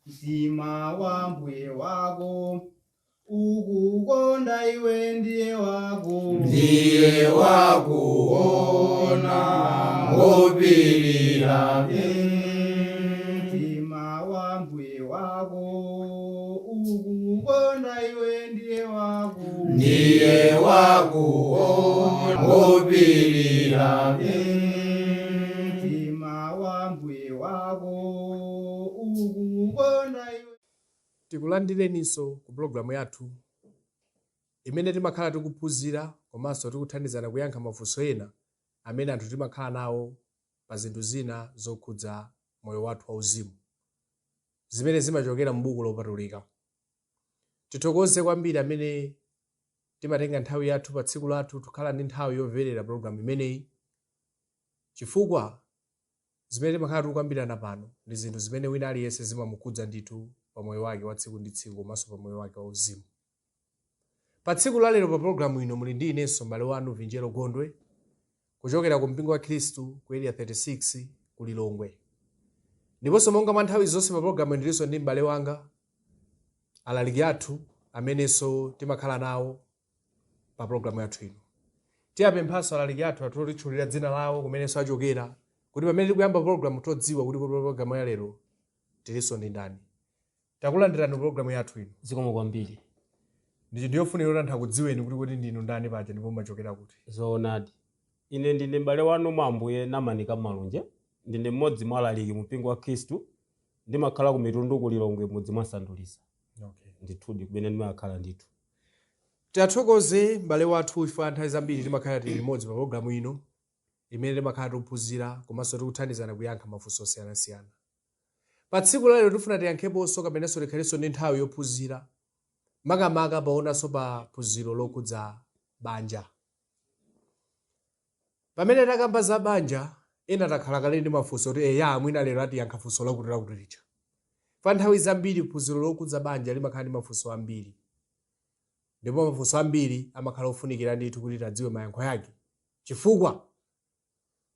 Mtima wa mbuye wako ukukonda iwe ndiye wako, Ndiye wakuona ngopirira. Mtima wa mbuye wako ukukonda iwe ndiye wako, Ndiye wakuona ngopirira. Mtima wa mbuye wako ukukonda iwe. Tikulandireninso ku pulogalamu yathu imene timakhala tikuphunzira komanso tikuthandizana kuyankha mafunso ena amene anthu timakhala nawo pa zinthu zina zokhudza moyo wathu wauzimu, zimene zimachokera m'buku lopatulika. Tithokoze kwambiri amene timatenga nthawi yathu pa tsiku lathu tikhala ndi nthawi yomverera pulogalamu imeneyi, chifukwa zimene timakhala tikukambirana pano ndi zinthu zimene wina aliyense zimamukhudza ndithu pa moyo wake wa tsiku ndi tsiku komanso pa moyo wake wauzimu. Pa tsiku lalero pa pulogalamu ino muli ndi inenso m'bale wanu Vinjero Gondwe kuchokera ku mpingo wa Khristu ku Area 36 ku Lilongwe. Ndiponso monga mwa nthawi zonse pa pulogalamu ndilinso ndi m'bale wanga, alaliki athu amenenso timakhala nawo pa pulogalamu yathu ino. Tiyapemphanso alaliki athu atotitchulira dzina lawo, kumenenso achokera, kuti pamene tikuyamba pulogalamu todziwa kuti pulogalamu ya lero tilinso ndi ndani. Takulandirani pulogalamu yathu ino. Zikomo kwambiri. Ndi chinthu yofunika kuti anthu akudziweni kuti kuti ndinu ndani paja ndipo mumachokera kuti. Zoonadi, ine ndine m'bale wanu mwa Ambuye Namanika Malunje. Ndine mmodzi mwa alaliki mu mpingo wa Khristu. Ndimakhala ku Mitundu ku Lilongwe, mudzi mwa Sanduliza. Ndithudi, kumene ndimakhala ndithu. Tiyathokoze m'bale wathu chifukwa nthawi zambiri timakhala tili limodzi pa pulogalamu ino imene timakhala tikuphunzira komanso tikuthandizana kuyankha mafunso osiyanasiyana. Pa tsiku lalero tifuna tiyankheponso kapenanso tikhalenso ndi nthawi yophunzira, makamaka paonanso pa phunziro lokhudza banja. Pamene takamba za banja, ena takhala kale ndi mafunso kuti eya, mwina lero atiyankha funso lakuti lakuti lija. Pa nthawi zambiri phunziro lokhudza banja limakhala ndi mafunso ambiri, ndipo mafunso ambiri amakhala ofunikira ndithu kuti tadziwe mayankho yake, chifukwa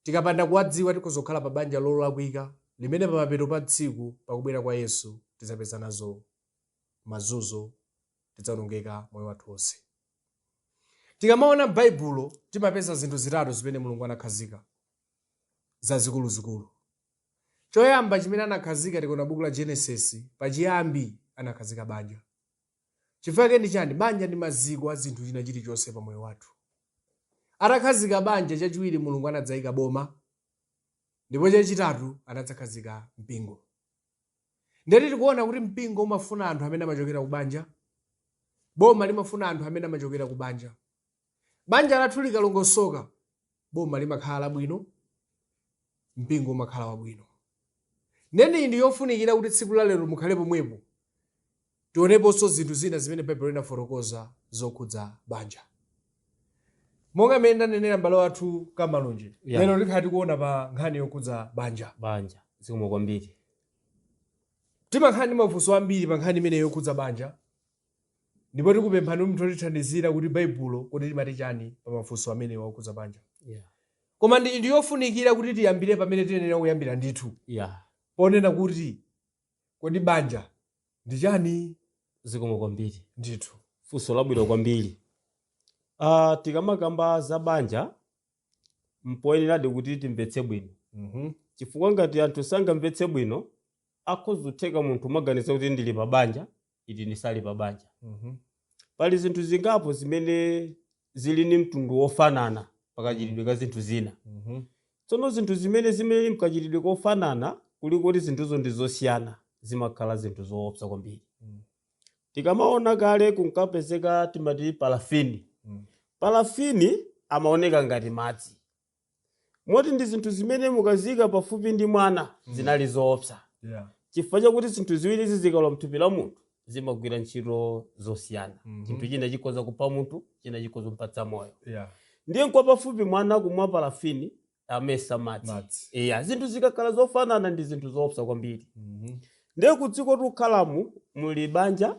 tikapanda kuwadziwa tikhoza kukhala pa banja lolakwika limene pamapeto pa tsiku pakubwera kwa Yesu tidzapeza nazo mazunzo, tidzawonongeka moyo wathu wonse. Tikamaona m'Baibulo timapeza zinthu zitatu zimene Mulungu anakhazika zazikuluzikulu. Choyamba chimene anakhazika, tikaona buku la Genesis, pachiyambi anakhazika banja. Chifukwa chake ndi chani? Banja ndi maziko a zinthu china chilichonse pa moyo wathu. Atakhazika banja, chachiwiri Mulungu anadzayika boma, ndipo chachitatu anadzakhazika mpingo. Ndeti tikuona kuti mpingo umafuna anthu amene amachokera ku banja, boma limafuna anthu amene amachokera ku banja. Banja lathu likalongosoka, boma limakhala labwino, mpingo umakhala wabwino. Neni ndi yofunikira kuti tsiku la lero mukhale pomwepo, tioneponso zinthu zina zimene Baibulo linafotokoza zokhudza banja. Monga mmene ndanenera, m'bale wathu Kamalunje, lero tikhala tikuona pa nkhani yokhudza banja. Banja, zikomo kwambiri. Timakhala ndi mafunso ambiri pa nkhani imeneyi yokhudza banja, ndipo tikupemphani kuti mutithandizira kuti Baibulo kodi limati chani pa mafunso amenewa okhudza banja. Koma ndi yofunikira kuti tiyambire pamene tiyenera kuyambira ndithu, ponena kuti kodi banja ndi chani? Zikomo kwambiri. Ndithu. Funso labwino kwambiri. Tikamakamba za banja mpoyeneradi kuti timvetse bwino, chifukwa ngati anthu sangamvetse bwino, akhoza kutheka munthu umaganiza kuti ndili pa banja, iti ndisali pa banja. Pali zinthu zingapo zimene zili ndi mtundu wofanana pakachitidwe ka zinthu zina. Tsono zinthu zimene zimene mkachitidwe kofanana kuli kuti zinthuzo ndi zosiyana, zimakhala zinthu zoopsa kwambiri. Tikamaona kale kunkapezeka timati palafini. Palafini amaoneka ngati madzi, moti ndi zinthu zimene mukaziyika pafupi ndi mwana zinali zoopsa, chifukwa chakuti zinthu ziwiri zikalowa mthupi la munthu zimagwira ntchito zosiyana. Chinthu china chikhoza kupha munthu, china chikhoza kumpatsa moyo. Ndiye nkwa pafupi mwana kumwa palafini amesa madzi. Madzi. Iya, zinthu zikakhala zofanana ndi zinthu zoopsa kwambiri. Ndiye ku dziko tikukhalamu muli banja,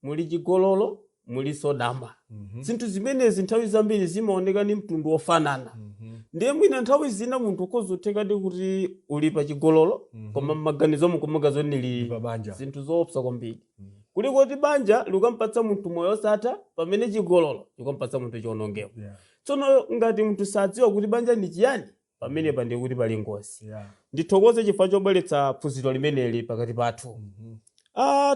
muli chigololo, muli sodama. Zinthu zimenezi nthawi zambiri zimaoneka ndi mtundu wofanana. Ndiye mwina nthawi zina munthu ukhoza kuthekadi kuti uli pa chigololo, koma mmaganizo mukumagazo nili Pa banja. Zinthu zoopsa kwambiri. Kuli kuti banja likumpatsa munthu moyo osatha, pamene chigololo chikumpatsa munthu chiwonongeko. Tsono ngati munthu sadziwa kuti banja ndi chiyani, pamenepa ndiye kuti pali ngozi. Ndithokoze chifukwa chobweretsa phunziro limeneli pakati pathu.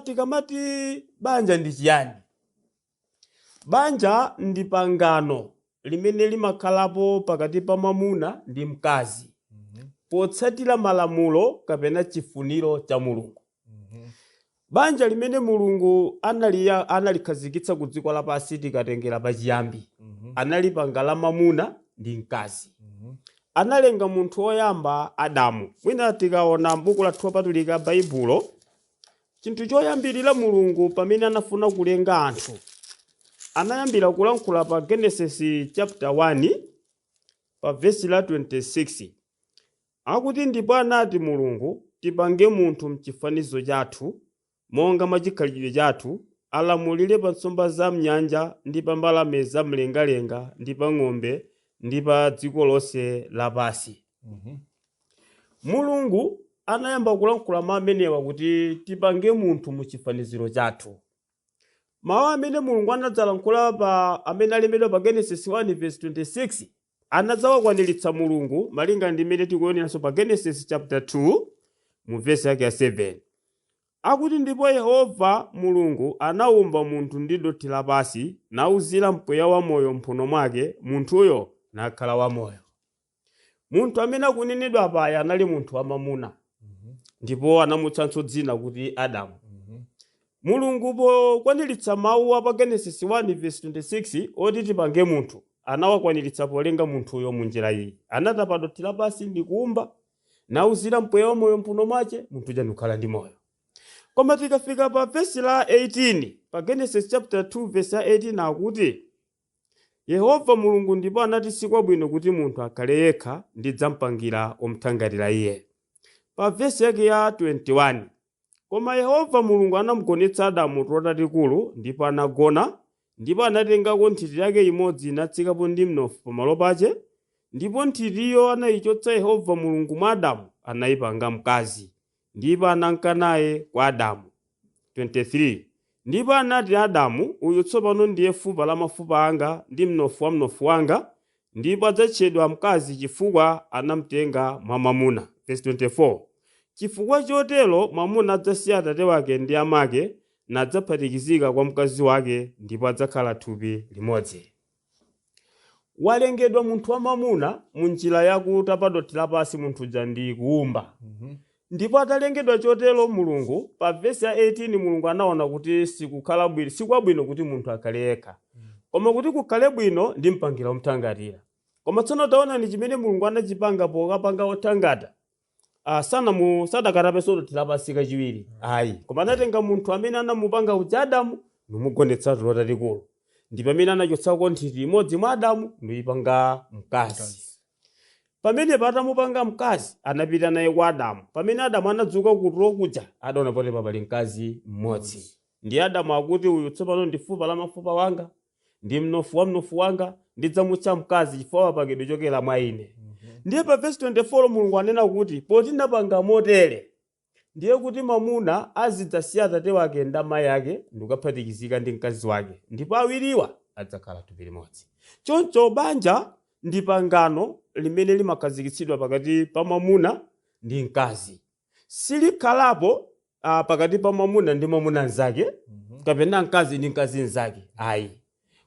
Tikamati banja ndi chiyani, banja ndi pangano limene limakhalapo pakati pa mwamuna ndi mkazi potsatira malamulo kapena chifuniro cha Mulungu. Banja limene Mulungu analikhazikitsa ku dziko lapansi, tikatengera pachiyambi, analipanga la mwamuna ndi mkazi. Analenga munthu woyamba Adamu. Mwina tikaona m'buku lathu lopatulika Baibulo, chinthu choyambirira Mulungu pamene anafuna kulenga anthu, anayambira kulankhula pa Genesis chapter 1 pa vesi la 26, akuti, "Ndipo anati Mulungu, tipange munthu mchifanizo chathu, monga mwa chikhalidwe chathu, alamulire pa nsomba za mnyanja ndi pa mbalame za mlengalenga ndi pa ng'ombe ndi pa dziko lonse lapansi." Mulungu anayamba kulankhula mawu amenewa kuti tipange munthu mu chifaniziro chathu. Mawu amene Mulungu anadzalankhula pa amene alembedwa pa Genesis 1 verse 26 anadzawakwaniritsa Mulungu malinga ndi mmene tikuoneranso pa Genesis chapter 2 mu vesi yake ya 7, akuti, "Ndipo Yehova Mulungu anawumba munthu ndi dothi lapansi, nawuzira mpweya wamoyo mphuno mwake, munthuyo nakhala wamoyo." Munthu amene akunenedwa paya anali munthu wamamuna, ndipo anamutchanso dzina kuti Adamu. Mulungu pokwaniritsa mawu a pa Genesis 1 verse 26 oti tipange munthu, anawakwaniritsa polenga munthuyo mu njira iyi: anatapa dothi lapansi ndi kuumba, nawuzira mpweya wamoyo mphuno mwace, munthu uja ndikukhala ndi moyo. Koma tikafika pa vesi la 18 pa Genesis chapter 2 verse ya 18, akuti, "Yehova Mulungu ndipo anati, sikwabwino kuti munthu akhale yekha, ndidzamupangira omuthangatira iye." Pa vesi yake ya 21, "Koma Yehova Mulungu anamugonetsa Adamu tulo tatikulu, ndipo anagona, ndipo anatengako nthiti yake imodzi natsikapo ndi mnofu pamalo pache, ndipo nthitiyo anayichotsa Yehova Mulungu mwa Adamu anayipanga mkazi, ndipo ananka naye kwa Adamu." 23 "Ndipo anati Adamu, uyu tsopano ndiye fupa la mafupa anga ndi mnofu wa mnofu wanga, ndipo adzatchedwa mkazi chifukwa anamtenga mwa mwamuna." Verse 24, "Chifukwa chotero mwamuna adzasiya atate wake ndi amake, nadzaphatikizika kwa mkazi wake, ndipo adzakhala thupi limodzi." Walengedwa munthu wamwamuna mu njira yakutapa dothi lapansi munthu uja ndi kuwumba. Ndipo atalengedwa chotero Mulungu, pa vesi ya 18 Mulungu anaona kuti sikukhala bwino, sikwabwino kuti munthu akhale yekha, koma kuti kukhale bwino ndimpangira omthangatira. Koma tsono taonani chimene Mulungu anachipanga pokapanga othangata. Sadakatapenso dothi lapansi kachiwiri ayi, koma anatenga munthu amene anamupanga uja Adamu nimugonetsa tulo tatikulu, ndi pamene anachotsako nthiti imodzi mwa Adamu ndiyipanga mkazi. Pamene patamupanga mkazi, anapita naye kwa Adamu. Pamene Adamu anadzuka kutulo kuja, adaona poti pali mkazi mmodzi. Ndiye Adamu akuti, "Uyu tsopano ndi fupa la mafupa wanga ndi mnofu wa mnofu wanga, ndidzamutcha mkazi chifukwa wapangidwa chokera mwa ine." Ndiye pa vesi 24 Mulungu anena kuti, poti ndapanga motere, ndiye kuti mwamuna azidzasiya atate wake ndi amayi ake ndikukaphatikizika ndi mkazi wake, ndipo awiriwa adzakhala thupi limodzi. Choncho banja ndi pangano limene limakhazikitsidwa pakati pa mwamuna ndi mkazi. Silikhalapo pakati pa mwamuna ndi mwamuna mnzake kapena mkazi ndi mkazi mnzake ayi,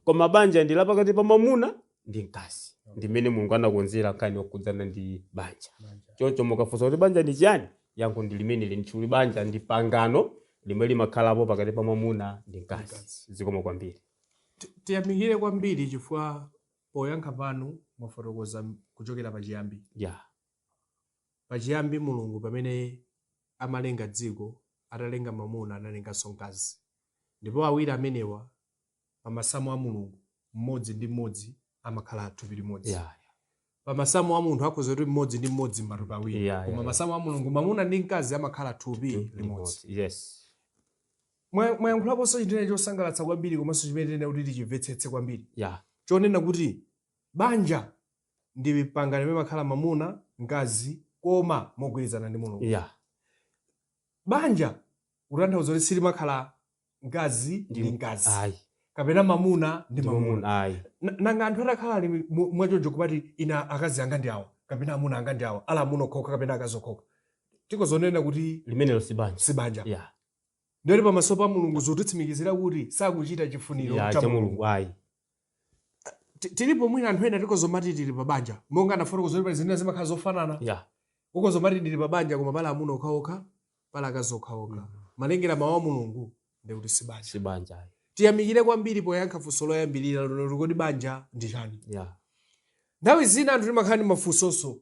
koma banja ndi la pakati pa mwamuna ndi mkazi, ndimene Mulungu anakonzera nkhani yokhudzana ndi banja. Choncho mukafunsa kuti banja ndi chiyani, yankho ndi limene lintchuli: banja ndi pangano limwe limakhalapo pakati pa mwamuna ndi mkazi. Zikomo kwambiri. Tiyamikire kwambiri chifukwa poyankha panu mwafotokoza kuchokera pachiyambi. Pachiyambi Mulungu pamene amalenga dziko, atalenga mwamuna analenganso mkazi, ndipo awiri amenewa pamasamu a Mulungu mmodzi ndi mmodzi amakhala thupi limodzi. Pamasamu a munthu akhoza kuti mmodzi ndi mmodzi matupi awiri, koma masamu a Mulungu mwamuna ndi mkazi amakhala thupi limodzi. Mwayankhulaponso chinthu chosangalatsa kwambiri komanso chimene tinene kuti tichimvetsetse kwambiri, chonena kuti banja Ndi pangano limene makhala mamuna mkazi koma mogwirizana ndi Mulungu. Banja kutanthauza kuti silimakhala mkazi ndi mkazi Ayi. kapena mamuna ndi mamuna. Mamuna, ayi. Nanga anthu atakhala ali mwachoncho kumati ina akazi anga ndi awa kapena amuna anga ndi awa, ala amuna okhaokha kapena akazi okhaokha, tikozonena kuti limenelo si banja. Si banja. Ndiyoti pamaso pa Mulungu zotitsimikizira kuti sakuchita chifuniro cha cha Mulungu. Mulungu, ayi. Tilipo mwina anthu ena tikozomati tili pa banja, monga anafotokoza kuti pali zina zimakhala zofanana. Ukozomati ndili pa banja koma pala amuna okhaokha, pala akazi okhaokha, malengera mawu a Mulungu ndikuti si banja. Si banja, ayi. Tiyamikire kwambiri poyankha funso loyambirira lino, kodi banja ndi chani? Nthawi zina anthu timakhala ndi mafunsonso.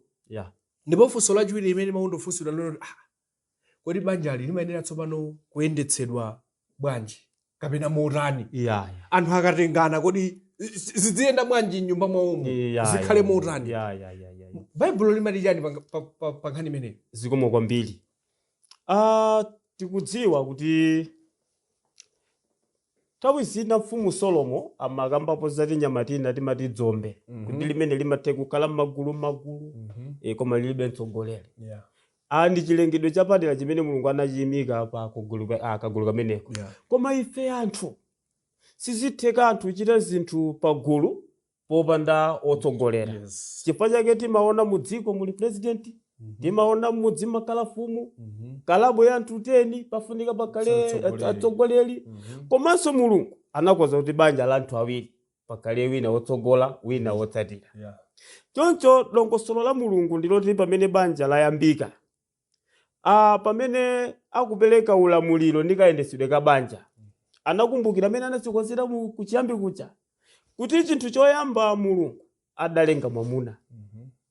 Ndipo funso lachiwiri limene limafunsidwa lino, kodi banjali limayenera tsopano kuyendetsedwa bwanji kapena motani? Anthu akatengana, kodi ziziyenda bwanji m'nyumba mwawomo? Zikhale motani? Baibulo limati chani pa nkhani imeneyi? Zikomo kwambiri. Tikudziwa kuti nthawi zina mfumu Solomo amakambapo zati nyama tina timati dzombe, kuti limene limathe kukhala m'magulu m'magulu, koma lilibe mtsogoleri. Ndi chilengedwe chapadera chimene Mulungu anachiyimika pa kagulu kameneko. Koma ife anthu sizitheka anthu kuchita zinthu pagulu popanda otsogolera. Chifukwa chake timaona mu dziko muli president, timaona mudzi makhala fumu, kalabu ya anthu 10 pafunika pakhale Atsogoleri. atsogoleri. Komanso Mulungu anakonza kuti banja la anthu awiri pakhale wina wotsogola, wina wotsatira. Choncho dongosolo la Mulungu ndiloti pamene banja layambika, pamene akupereka ulamuliro ndi kayendetsedwe ka banja, anakumbukira amene anachikonzera kuchiyambi kucha kuti chinthu choyamba Mulungu adalenga mwamuna,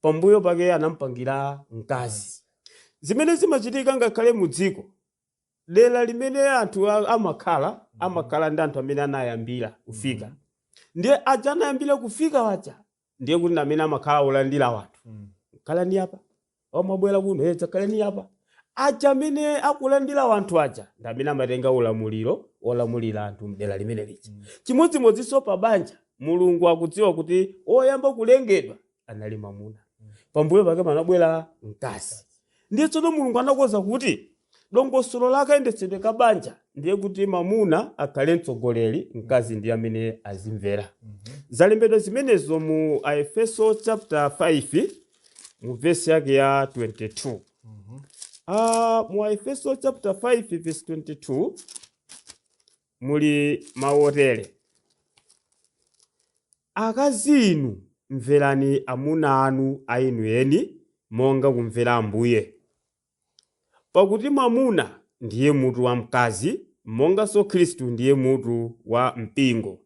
pambuyo pake anampangira mkazi. Zimene zimachitika ngakhale mu dziko dera limene anthu amakhala, amakhala ndi anthu amene anayambira kufika. Ndiye aja anayambira kufika waja ndiye kuti amene amakhala olandira wanthu, khalani apa, omabwera kuno, dzakhalani apa. Aja amene akulandira wanthu aja ndi amene amatenga ulamuliro olamulira anthu mdera limene lija. Chimodzimodzinso pa banja, Mulungu akudziwa kuti oyamba kulengedwa anali mwamuna, pambuyo pake panabwera mkazi. Ndiye tsono Mulungu anakonza kuti dongosolo la kayendetsedwe ka banja ndiye kuti mwamuna akhale mtsogoleri, mkazi ndiye amene azimvera. Zalembedwa zimenezo mu Aefeso chapter 5 mu vesi yake ya 22. Mu Aefeso chapter 5 verse 22 muli mawu otere: akazi inu, mverani amuna anu a inu eni monga kumvera Ambuye, pakuti mwamuna ndiye mutu wa mkazi, monganso Khristu ndiye mutu wa mpingo,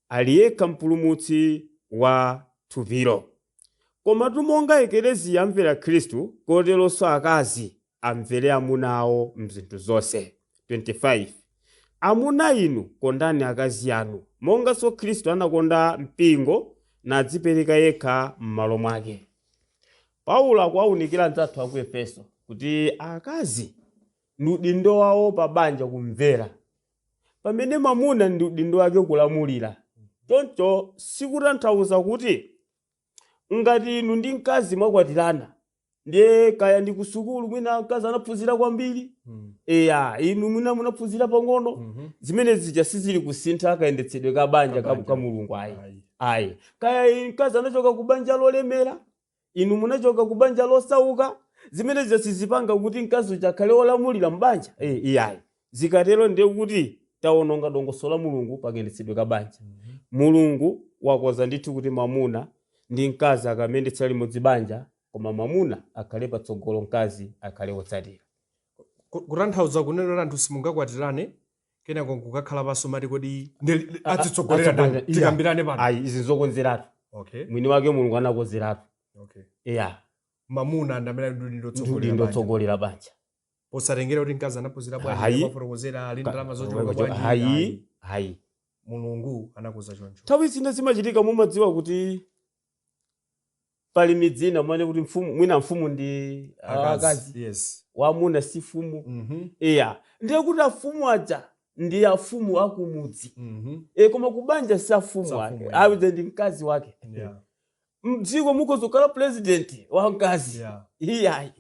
ali yekha mpulumutsi wa thupilo. Komatu monga ekeleziya amvera Khristu, koteronso akazi amvere amuna awo mzinthu zonse. 25 Amuna inu, kondani akazi anu, monganso Khristu anakonda mpingo nadzipereka yekha m'malo mwake. Paulo akuwaunikira anzathu aku Efeso kuti akazi ndi udindo wawo pa banja kumvera, pamene mwamuna ndi udindo wake kulamulira. Choncho sikutanthauza kuti ngati inu ndi mkazi mwakwatirana, ndiye kaya ndi kusukulu mwina mkazi anaphunzira kwambiri, eya, inu mwina munaphunzira pang'ono, zimene zija sizili kusintha kayendetsedwe ka banja ka Mulungu, ayi. Ayi. Kaya inu mkazi anachoka ku banja lolemera, inu munachoka ku banja losauka, zimene zija sizipanga kuti mkazi uja akhale wolamulira mbanja, iyayi. Zikatero ndiye kuti tawononga dongosolo la Mulungu pakayendetsedwe ka banja. Mulungu wakonza ndithu kuti mwamuna ndi mkazi akamuyendetsera limodzi banja, koma mwamuna akhale patsogolo, mkazi akhale wotsatira. Kutanthauza kunena kuti anthu simungakwatirane kenako nkukakhala panso mati kodi azitsogolera ndani? Atsogolera, iya. Tikambirane pano. Ayi, izi zokonzeratu. Mwini wake Mulungu anakonzeratu. Iya. Mamuna ndi amene ali ndi udindo Ndi otsogolera udindo banja. otsogolera banja, posatengera kuti mkazi anaphunzira bwanji, Ayi. amafotokozera ali ndalama zochuluka bwanji. Ayi, ayi. Mulungu anakonza choncho. Nthawi zina zimachitika, mumadziwa kuti pali midzina mwene kuti mfumu, mwina mfumu ndi akazi, wamuna si fumu. Iya, ndiye kuti afumu aja ndi afumu akumudzi, koma kubanja si afumu Si ake. afumu, Aja ndi mkazi wake. Mdziko mukozokhala president wamkazi. Yeah. Iyayi,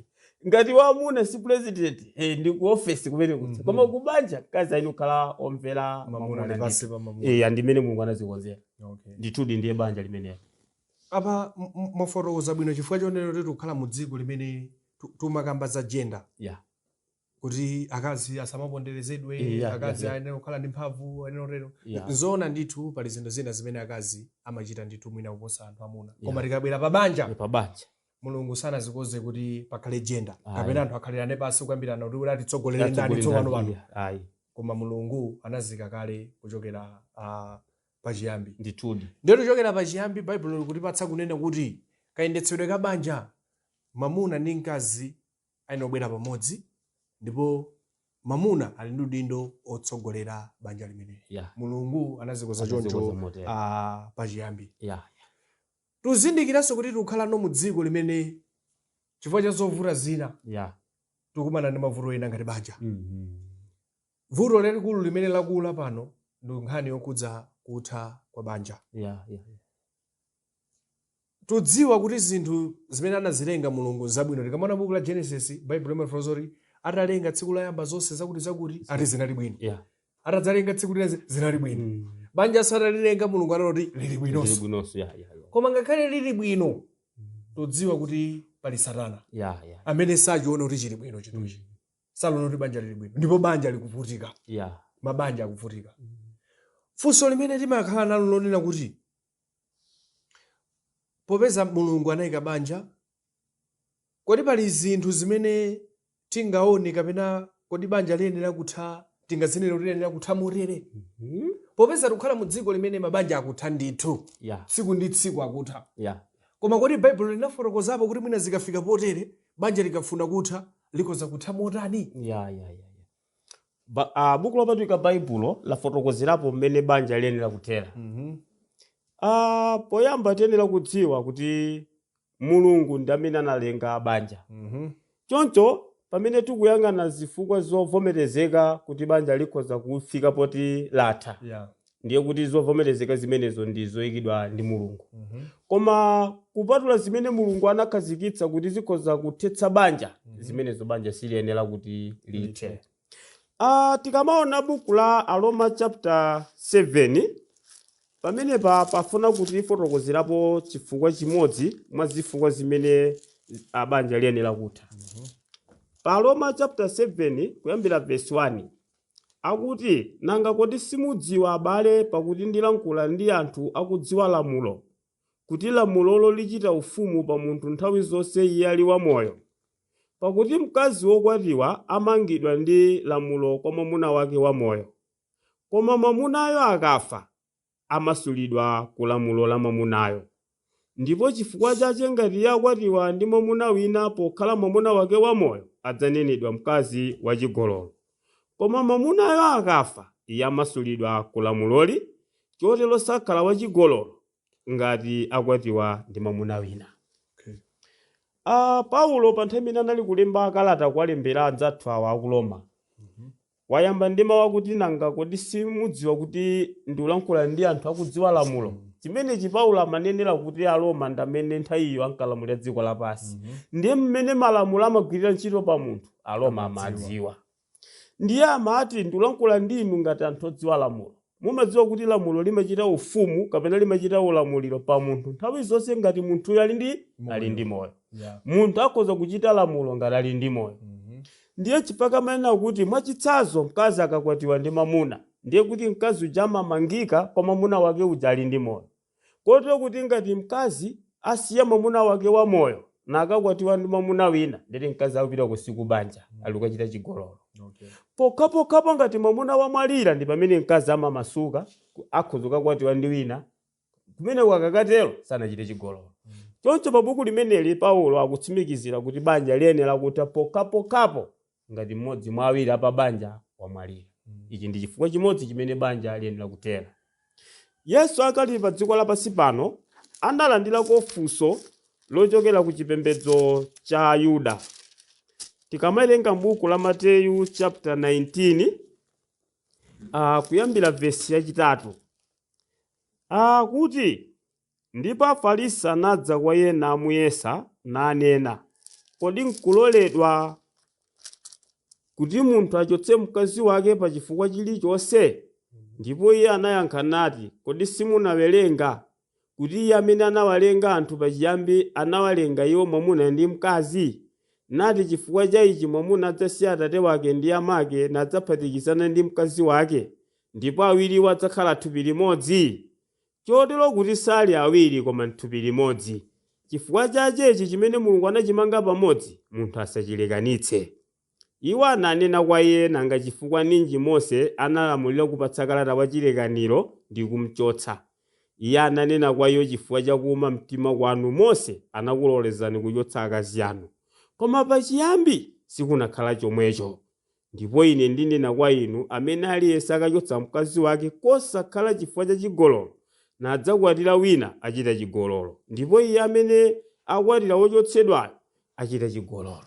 ngati wamuna si president, ndi ku office kumene kuti, koma kubanja mkazi ayenera kukhala omvera Mamuna mamuna ali ndithu. pansi pa mamuna. Andimene Mulungu anazikonzera. Okay. Ndithudi ndiye banja limenelo. Apa mwafotokoza bwino chifukwa chonena kuti tikukhala mu dziko limene tumakamba za gender, kuti akazi asamaponderezedwe, akazi ayenera kukhala ndi mphamvu, ayenera kutero. Nzoona ndithu, pali zinthu zina zimene akazi amachita ndithu mwina kuposa anthu amuna, koma tikabwera pa banja, Pa banja, Mulungu sanazikonze kuti pakhale gender Ayi. kapena anthu akhalirane pansi kuyambirana kuti atitsogolere ndani tsopano pano. Ayi. Koma Mulungu anazika kale kuchokera pachiyambi. Ndiye kuchokera pachiyambi, Baibulo likutipatsa kunena kuti kayendetsedwe ka banja, mamuna ndi mkazi ayenera kubwera pamodzi, ndipo mamuna ali ndi udindo otsogolera banja limeneli. Mulungu anazikoza Anazikoza choncho motero. Pachiyambi. Tuzindikiranso kuti tikukhalano mu dziko limene chifukwa cha zovuta zina tikukumana ndi mavuto ena ngati banja. Vuto lalikulu limene lakula pano ndi nkhani yokhudza kutha kwa banja. Tudziwa kuti zinthu zimene anazilenga Mulungu zabwino. Tikamaona buku la Genesis, Baibulo limafotokoza kuti atalenga tsiku loyamba zonse zakuti zakuti, ati zinali bwino. Atadzalenga tsiku lina, zinali bwino. Banja atalilenga, Mulungu anati lili bwinonso. Lili bwinonso, yeah. Koma ngakhale lili bwino, tudziwa kuti pali Satana amene sachiona kuti chili bwino chinthuchi, salona kuti banja lili bwino, ndipo banja likuvutika. Mabanja akuvutika. Funso limene timakhala nalo lonena kuti popeza Mulungu anayika banja, kodi pali zinthu zimene tingaone kapena kodi banja liyenera kutha, tingazinene kuti liyenera kutha motere, popeza tikukhala mu dziko limene mabanja akutha ndithu, tsiku ndi tsiku akutha? Koma kodi Baibulo linafotokozapo kuti mwina zikafika potere, banja likafuna kutha, likhoza kutha motani? Yeah. Buku lopatulika Baibulo lafotokozerapo mmene banja liyenera kuthera. Poyamba tiyenera kudziwa kuti Mulungu ndi amene analenga banja. Choncho pamene tikuyang'ana zifukwa zovomerezeka kuti banja likhoza kufika poti latha, ndiye kuti zovomerezeka zimenezo ndi zoyikidwa ndi Mulungu. Koma kupatula zimene Mulungu anakhazikitsa kuti zikhoza kuthetsa banja, zimenezo banja siliyenera kuti lithe. Tikamaona buku la Aroma chapter 7, pamenepa pafuna kuti fotokozerapo chifukwa chimodzi mwa zifukwa zimene banja liyenera kutha. Pa Aroma chapter 7 kuyambira verse 1 akuti, "Nanga kodi simudziwa, abale, pakuti ndilankhula ndi anthu akudziwa lamulo, kuti lamulolo lichita ufumu pa munthu nthawi zonse iye ali wamoyo? Pakuti mkazi wokwatiwa amangidwa ndi lamulo kwa mwamuna wake wamoyo, koma mwamunayo akafa, amasulidwa ku lamulo la mwamunayo. Ndipo chifukwa chache ngati iye akwatiwa ndi mwamuna wina pokhala mwamuna wake wamoyo, adzanenedwa mkazi wachigololo. Koma mwamunayo akafa, iye amasulidwa ku lamuloli, chotero sakhala wachigololo ngati akwatiwa ndi mwamuna wina." Paulo pa nthawi imene anali kulemba kalata kuwalembera anzathu awa aku Roma, wayamba ndi mawu akuti, "Nanga kodi simudziwa kuti ndikulankhula ndi anthu akudziwa lamulo?" Chimenechi Paulo amanenera kuti Aroma ndi amene nthawiyo ankalamulira dziko lapansi, ndiye mmene malamulo amagwirira ntchito pa munthu Aroma amadziwa. Ndiye amati, "Ndikulankhula ndi inu ngati anthu odziwa lamulo. Mumadziwa kuti lamulo limachita ufumu kapena limachita ulamuliro pa munthu nthawi zonse ngati munthuyo ali ndi moyo." Munthu akhoza kuchita lamulo ngati ali ndi moyo. Ndiye chifukwa amanena kuti, mwachitsanzo, mkazi akakwatiwa ndi mamuna, ndiye kuti mkazi uja amamangika kwa mwamuna wake uja ali ndi moyo, kotero kuti ngati mkazi asiya mwamuna wake wa moyo nakakwatiwa ndi mwamuna wina, nditi mkazi akupita kusiku banja, ali kukachita chigololo. Pokhapokhapo ngati mwamuna wamwalira, ndi pamene mkazi amamasuka, akhoza kukakwatiwa ndi wina. Kumene akakatero sanachite chigololo. Choncho pa buku limeneli Paulo akutsimikizira kuti banja liyenera kutha pokhapokhapo ngati mmodzi mwa awiri apa banja wamwalira. Ichi ndi chifukwa chimodzi chimene banja liyenera kuthera. Yesu akali pa dziko lapansi pano analandirako funso lochokera ku chipembedzo cha Ayuda. Tikamawerenga m'buku la Mateyu chapter 19, kuyambira vesi yachitatu, kuti Ndipo Afarisi anadza kwa iye namuyesa nanena, kodi nkuloledwa kuti munthu achotse mkazi wake pa chifukwa chilichonse? Ndipo iye anayankha nati, kodi simunawerenga kuti iye amene anawalenga anthu pachiyambi anawalenga iwo mwamuna ndi mkazi? Nati chifukwa cha ichi mwamuna adzasiya atate wake ndi amake nadzaphatikizana ndi mkazi wake, ndipo awiriwo adzakhala thupi limodzi. Chotero kuti sali awiri koma thupi limodzi. Chifukwa chachechi chimene Mulungu anachimanga pamodzi, munthu asachilekanitse. Iwo ananena kwa iye, nanga chifukwa ninji Mose analamulira kupatsa kalata wa chilekaniro ndi kumchotsa? Iye ananena kwa iwo, chifukwa chakuuma mtima kwanu Mose anakulolezani kuchotsa akazi anu, koma pachiyambi sikunakhala chomwecho. Ndipo ine ndinena kwa inu, amene aliyense akachotsa mkazi wake kosakhala chifukwa cha chigololo nadzakwatira wina, achita chigololo, ndipo iye amene akwatira wochotsedwayo achita chigololo.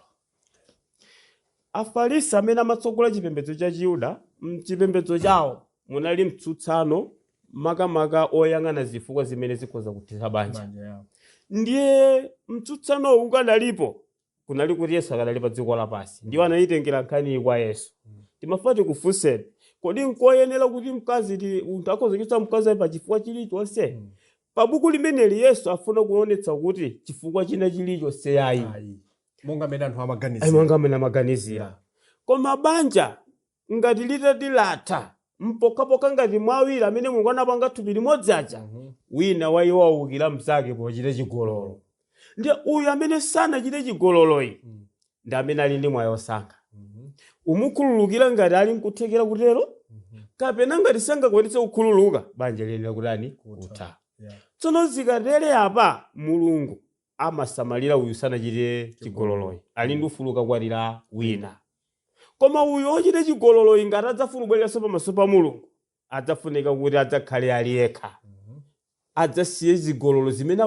Afarisi amene amatsogola chipembedzo cha Chiyuda, mchipembedzo chawo munali mtsutsano makamaka oyang'ana zifukwa zimene zikhoza kuthetsa banja. Banja, yeah. Ndiye mtsutsanowu ukadalipo, kunali kuti Yesu akadali pa dziko lapansi, ndiwo anayitengera nkhani kwa Yesu. Timafuna tikufunseni, kodi nkoyenera kuti mkazi munthu akhoza kuchotsa mkazi pa chifukwa chilichonse? Pa buku limeneli Yesu afuna kuonetsa kuti chifukwa china chilichonse ayi, Ayi. Monga mmene anthu amaganizira. Monga mmene amaganizira. Koma banja ngati litati latha, mpokhapokha ngati mwawiri amene Mulungu anapanga thupi limodzi aja, wina wa iwo awukira mnzake pochita chigololo. Ndiye uyu amene sanachite chigololoyi ndi amene ali ndi mwayi osankha. Umukhululukira ngati ali nkuthekera kutero, kapena ngati sangakwanitse kukhululuka, banja liyenera kutani? Kutha. Tsono zikatere apa, Mulungu amasamalira uyu sanachite chigololoyi, ali ndi ufulu kakwatira wina. Koma uyu ochita chigololoyi ngati adzafuna kubwereranso pamaso pa Mulungu, adzafunika kuti adzakhale ali yekha, adzasiye zigololo zimene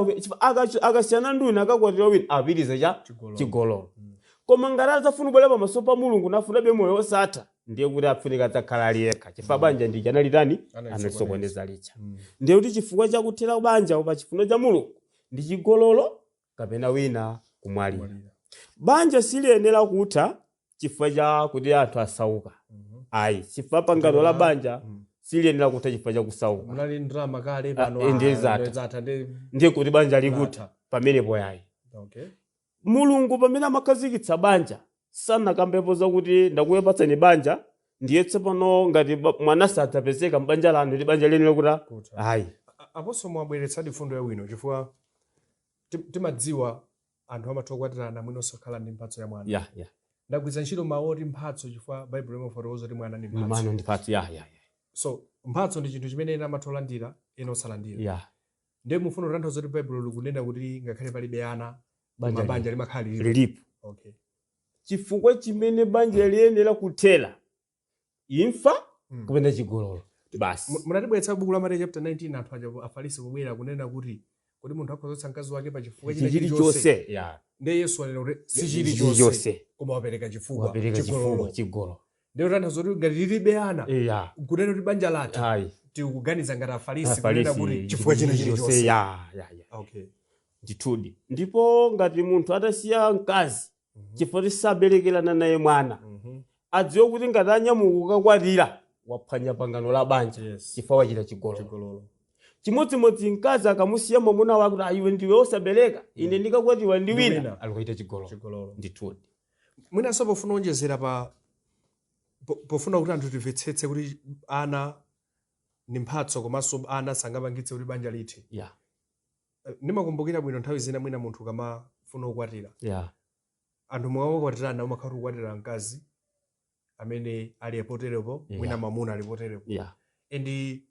akasiyana ndi wina akakwatira wina, apitiriza cha chigololo. Koma ngati adzafuna kubwera pamaso pa Mulungu nafunabe moyo osatha, ndiye kuti afunika adzakhala ali yekha, chifukwa banja ndi chanalitani analisokoneza licha. Ndiye kuti chifukwa chakuthera banja pa chifuno cha Mulungu ndi chigololo kapena wina kumwalira. Banja siliyenera kutha chifukwa cha kuti anthu asauka, ayi, chifukwa pangano la banja siliyenera kutha chifukwa cha kusauka. Munali ndalama kale pano, ndiye zatha. Ndiye kuti banja likutha pamenepo yayi. Okay. Mulungu pamene amakhazikitsa banja sanakambepo zakuti ndakupatsani banja ndiye tsopano ngati mwana sadzapezeka m'banja lanu ndi banja liyenera kutha, ayi. Aponso mwabweretsadi fundo yabwino, chifukwa timadziwa anthu amatha kukwatirana mwina osakhala ndi mphatso ya mwana. Ndagwiritsa ntchito mawu oti mphatso chifukwa Baibulo imafotokoza kuti mwana ndi mphatso. Mwana ndi mphatso, ya. So mphatso ndi chinthu chimene ena amatha kulandira, ena osalandira. Ndiye mufuna kutanthauza kuti Baibulo likunena kuti ngakhale palibe ana, Banja banja limakhala lilipo. Lilipo. Okay. Chifukwa chimene banja liyenera kuthera, imfa kapena chigololo basi. Munatibweretsa buku la Mateyu chapter 19, anthu aja Afarisi pobwera kunena kuti kodi munthu akhoza kuchotsa mkazi wake pa chifukwa china chilichonse? Chilichonse. Ndiye Yesu anena kuti si chilichonse, Chilichonse. koma wapereka chifukwa, Wapereka chigololo. chifukwa, chigololo. Ndiye kutanthauza kuti ngati lilibe ana, kunena kuti banja latha, Ayi. tikuganiza ngati Afarisi Afarisi, kunena kuti chifukwa china chilichonse. Ya. Okay. Ndithudi. Ndipo ngati munthu atasiya mkazi chifukwa tisaberekerana naye mwana, adziwe kuti ngati anyamuka kukakwatira, waphwanya pangano la banja, chifukwa wachita chigololo. Chigololo. Chimodzimodzi mkazi akamusiya mwamuna wake kuti iwe ndiwe osabereka, ine ndikakwatiwa ndi Ndi wina, wina. alikuita chigololo. Chigololo. Ndithudi. Mwinanso pofuna kuonjezera pa pofuna kuti anthu timvetsetse kuti ana ndi mphatso komanso ana sangapangitse kuti banja lithe. Ndimakumbukira bwino nthawi zina mwina munthu kamafuna kukwatira, anthu mukamakwatirana umakhala kukwatira mkazi amene ali poterepo, mwina mwamuna ali poterepo, and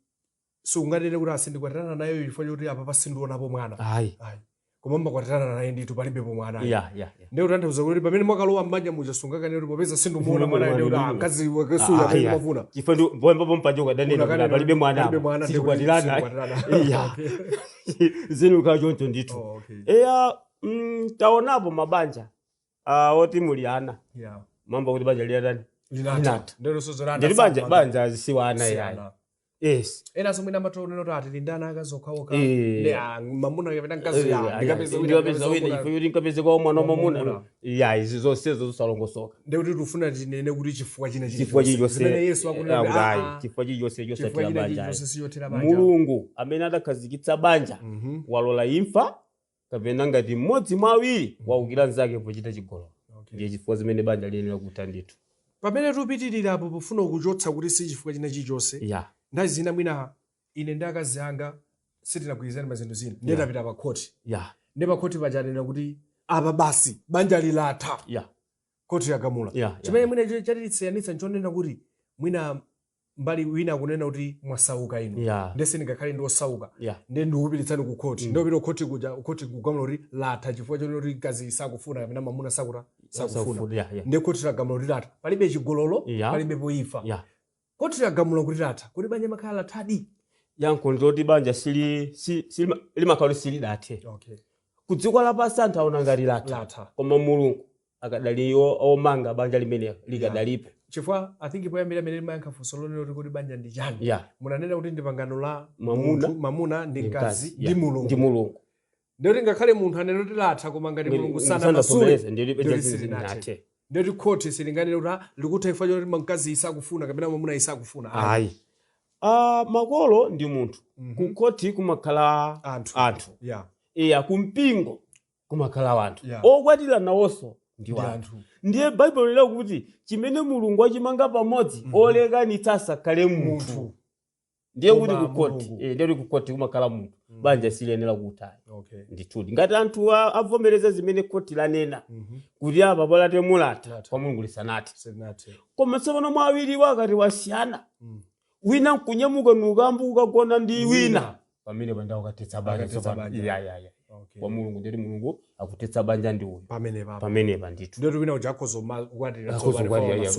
sunganene kuti asindikwatirana naye chifukwa choti apa sindionapo mwana. Ayi. Ayi. Koma mmakwatirana naye ndithu palibepo mwana. Ya. Ndiye kutanthauza kuti pamene mwakalowa m'banja muja sungakanene kuti popeza sindumuona mwana, ndiye kuti mkazi wakesuyo amene mafuna. Chifukwa ndi pomwe mpaja ukadanena kuti palibe mwana Palibe apa, mwana, ndiye kuti sitikwatirana. sitikwatirana. Yeah. Zinu kha choncho ndithu. Oh, okay. Eya, taonapo mabanja oti muli ana. Mambo kuti banja liyatani? Linatha. Linatha. Ndero sozorana. Ndili banja siwa ana Si yayi. ana. Yes. Enanso mwina amatonena kuti ati ndana akazi okhaokha. Eh. Ndi, ah, mamuna kapena mkazi, ah, ndikapeza wina, ndikapeza wina wina. ife kuti nkapeze kwa mwana wa Mwamuna. mwamuna. Ya, izi zonsezo zosalongosoka. Ndikuti tifuna tinene kuti chifukwa china Chifukwa chilichonse zimene Yesu akunena kuti, ayi, ah, ah, chifukwa chilichonse chifukwa chosatira china banja. chilichonse sichothera banja. Mulungu amene adakhazikitsa banja Mhm. walola imfa kapena ngati mmodzi mwa awiri waukira mnzake pochita chigololo. Okay. Ndiye chifukwa zimene banja liyenera kutha ndithu. Pamene tikupitirirapo pofuna kuchotsa kuti si chifukwa china chilichonse, Ya. nthawi zina mwina ine ndi akazi anga sitinagwirizane pa zinthu zina, ndiye tapita pa khoti. Ya. Ndi pa khoti paja anena kuti apa basi banja lilatha. Ya. Khoti yagamula. Ya. Chimene mwina chatisiyanitsa nchonena kuti mwina mbali wina akunena kuti mwasauka inu, Ya. ndiye sindingakhale ndi osauka, Ya. ndiye ndikupititsani ku khoti. Ndiye kupita ku khoti kuja, khoti kugamula kuti latha chifukwa chonena kuti mkazi sakufuna kapena mwamuna sakufuna. Ya. Ya. Ndiye khoti lagamula kuti latha, palibe chigololo, Ya. palibe poifa. Ya. Khoti lagamula kuti latha, kuti banja makhala lathadi? Yankho ndiloti banja sili limakhala silidathe. Okay. Ku dziko lapansi anthu aona ngati latha, Latha. koma Mulungu akadali omanga banja limenelo likadalipo. Chifukwa I think poyambira amene limayankha funso lonena kuti banja ndi chani, Ya. munanena kuti ndi pangano la Mwamuna, munthu, mamuna ndi mkazi Ya. ndi Mulungu. Ndi Mulungu. Ndiyoti ngakhale munthu anene kuti latha, koma ngati Mulungu sanamasule, ndiyoti silinathe. Ndiyoti khoti silinganene kuti ah, likutha chifukwa choti mkazi isakufuna kapena mwamuna isakufuna. Ayi. Makolo ndi munthu. Kukhoti kumakhala anthu. Anthu. Ya. Iya, kumpingo kumakhala wanthu. Yeah. Okwatira nawonso ndi ndi wanthu. Anthu. Ndiye Baibulo lila kuti chimene Mulungu achimanga pamodzi, olekanitsa asakhale munthu. Munthu. Ndiye kuti Koma kukhoti, Mulungu. ndiye kuti kukhoti kumakhala munthu. Banja siliyenera kutha. Okay. Ndithudi ngati anthu avomereza zimene khoti lanena kuti apa palate mulatha, Latha. kwa Mulungu lisanathe. Silinathe. Koma tsopano mwa awiriwo akati wasiyana, wina nkunyamuka nukambu ukagona ndi wina, pamene panda ukatetsa banja Akatetsa tsopano. banja. Ya. Okay. Kwa Mulungu ndiyoti Mulungu akutetsa banja ndi uyu. Pamene papa. Pamenepa ndithu. Ndiyoti wina uja akhoza kukwatira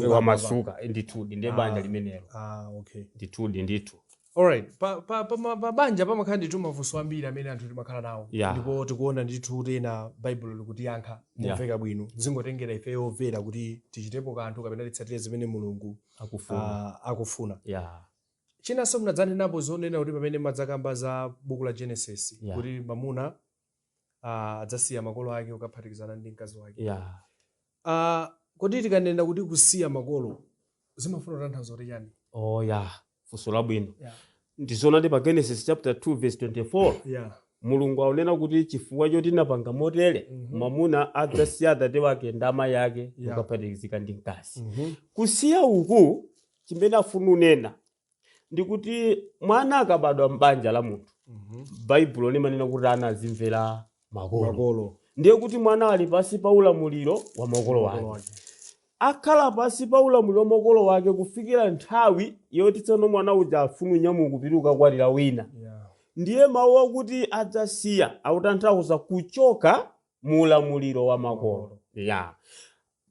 Wamasuka ndithudi, ndiye banja limenelo. Ah, okay. Ndithudi ndithu. Alright, pa banja pamakhala ndithu mafunso ambiri amene anthu timakhala nawo. Yeah. Ndipo tikuona ndithu kuti ena Baibulo likutiyankha momveka bwino, zingotengera ife yomvera kuti tichitepo kanthu kapena titsatire zimene Mulungu akufuna. Akufuna. Ya. Chinanso munadzanenapo zonena kuti pamene madzakamba za buku la Genesis, Yeah. kuti mamuna adzasiya makolo ake kukaphatikizana ndi mkazi wake. Ya. Kodi tikanena kuti kusiya makolo zimafuna kutanthauza kuti chani? Oh ya, funso labwino. Yeah. Ndizonadi pa Genesis chapter 2 verse 24, Yeah. Mulungu akunena kuti chifukwa choti napanga motere, mwamuna adzasiya atate wake ndi amayi ake Yeah. kukaphatikizika ndi mkazi. Kusiya uku chimene afuna unena ndikuti mwana akabadwa m'banja la munthu, Baibulo limanena kuti ana azimvera makolo. Makolo. Ndiye kuti mwana ali pasi pa ulamuliro wa makolo Makolo wake. wake. Akhala pasi pa ulamuliro wa makolo wake kufikira nthawi yoti tsono mwana uja afuna unyamuka kupita kukakwatira wina. Yeah. Ndiye mawu akuti adzasiya akutanthauza kuchoka mu ulamuliro wa makolo. Ya.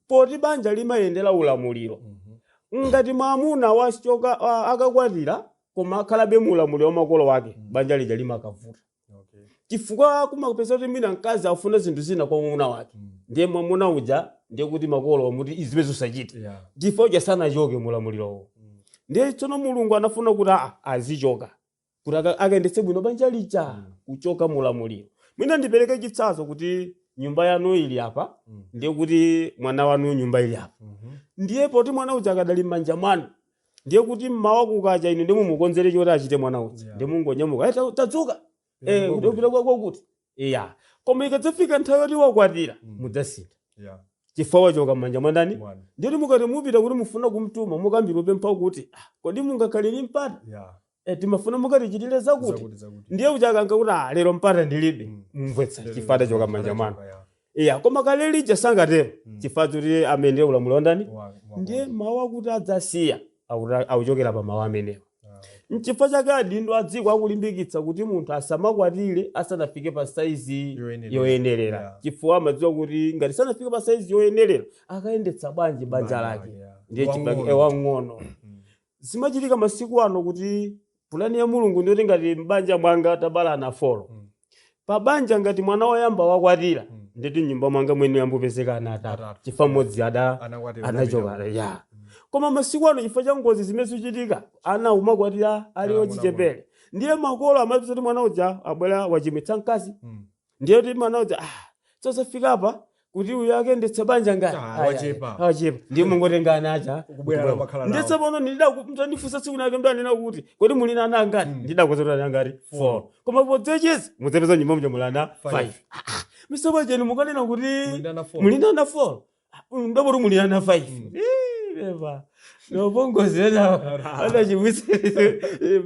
Poti banja limayendera ulamuliro, ngati mwamuna wachoka akakwatira koma akhalabe mu ulamuliro wa makolo wake, banja lija limakavuta. Okay. Chifukwa kumapeza kuti mwina mkazi afuna zinthu zina kwa mwamuna wake, ndiye mwamuna uja ndiye kuti makolo wamuti izibe zosachita, Yeah. chifukwa uja sanachoke mu ulamulirowo. Ndiye tsono Mulungu anafuna kuti azichoka kuti akayendetse bwino banja lija, kuchoka mu ulamuliro. Mwina ndipereke chitsanzo kuti nyumba yanu ili apa, ndiye kuti mwana wanu nyumba ili apa. Ndiye poti mwana uja akadali m'manja mwanu, ndiye kuti mmawa kukacha inu ndi mumukonzere choti achite mwana uja. Yeah. Ndiye mungonyamuka, "Eh, tadzuka. Yeah, Kuti upita kwakuti." Iya. Koma ikadzafika nthawi yoti wakwatira, mudzasintha. Yeah. Chifukwa wachoka m'manja mwa ndani? Mwana. Ndiyoti mukati mupita kuti mufuna kumtuma, mukambira upempha kuti, "Ah, kodi mungakhale ndi mpata? Yeah. Timafuna mukatichitire zakuti." Zakuti, zakuti. Ndiye uja akanka kuti, "Ah, lero mpata ndilibe." Mumvetsa chifukwa atachoka m'manja mwanu. Yeah. Iya, koma kale lija sangatero. Chifukwa choti amene ulamuliro wa ndani? Wa Ndiye mawu akuti adzasiya akuchokera pa mawu amenewa. Nchifukwa chake adindo a dziko akulimbikitsa kuti munthu asamakwatire asanafike pa saizi Yoyenerera. yoyenerera. Yeah. Chifukwa amadziwa kuti ngati sanafike pa saizi yoyenerera, akayendetsa bwanji banja lake? Yeah. Ndiye Wang'ono. chifukwa wang'ono. Zimachitika masiku ano kuti pulani ya Mulungu ndiyoti ngati m'banja mwanga tabala ana 4, pa banja ngati mwana woyamba wakwatira, nditi nyumba mwanga mwene yambopezeka ana atatu, Atatu. chifukwa mmodzi Anakwatira. anachoka. Ya. Koma masiku ano, chifukwa cha ngozi zimene zikuchitika, ana umakwatira ali Ah, ochichepere, ndiye makolo amapeza kuti mwana uja abwera wachimwitsa mkazi. Ndiye Ndiye kuti mwana uja, sosafika apa kuti uyu akendetse banja ngati Ah, Ayi, wachepa. ayi, wachepa, ndiye mungotenga ana aja. Kubwera namakhala Ndiye nawo. tsopano ndida mtandifunsa tsiku nake, mndanena kuti kodi muli na ana angati? Ndidakuza kuti ana angati? 4. Koma podzecheza mudzapeza nyumba muja muli ana Five. 5. Misopo chenu mukanena kuti Muli ana 4. Muli ana 4, ndapoti muli ana 5. Eva nopongozera adachimwitsa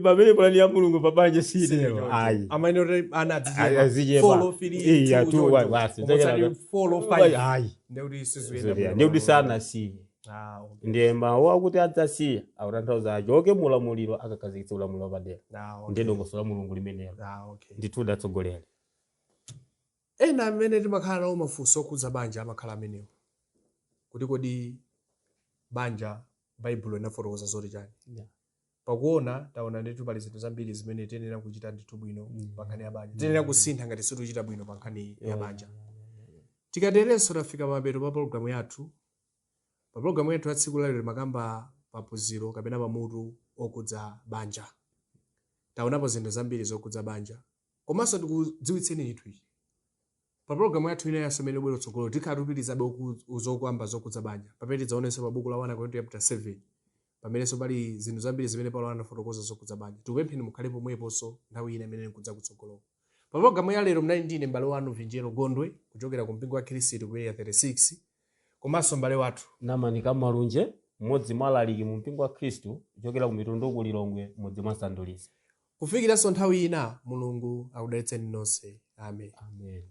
pamene pulani ya Mulungu pabanja sineyo ayi. Amene kuti ana Ayi, azichepa. 4, 3, Iya, 2, 2, 1, basi. 4, 5. Ayi. Ndekuti sizuyenda. Ndikuti sanasiye. Ah, okay. Ndiye mawu akuti adzasiya akutanthauza achoke mulamuliro, akakhazikitsa ulamuliro wapadera. Ah, okay. Ndiye dongosolo la Mulungu limenelo. Ah, okay. Ndithu udatsogolera. Ena amene timakhala nawo mafunso okhudza banja amakhala amenewo, kuti kodi banja Baibulo inafotokoza zoti chani? Pakuona taona ndithu pali zinthu zambiri zimene tiyenera kuchita ndithu bwino pa nkhani ya banja, tiyenera kusintha ngati situchita bwino pa nkhani ya banja. Tikaterenso tafika mapeto pa pologalamu yathu. Pa pologalamu yathu ya tsiku lalero timakamba paphunziro kapena pamutu okhudza banja. Taonapo zinthu zambiri zokhudza banja, komanso tikudziwitseni ndithu ichi: pa pologalamu yathu ina yaso imene ibwera tsogolo tikhala tikupitirizabe zokamba zokhudza banja, pamene tidzaonenso pa buku la 1 Korinto chapter 7, pamenenso pali zinthu zambiri zimene Paulo anafotokoza zokhudza banja. Tikupempheni mukhale pomweponso nthawi ina imene nikudza kutsogoloko. Pa pologalamu ya lero mnali ndine m'bale wanu Vinjero Gondwe kuchokera ku mpingo wa Khristu ku Area 36, komanso m'bale wathu Namanika Malunje, mmodzi mwa alaliki mu mpingo wa Khristu kuchokera ku mitundu ku Lilongwe, mudzi mwa Sanduliza. Kufikiranso nthawi ina, Mulungu akudalitseni nonse. Amen. Amen.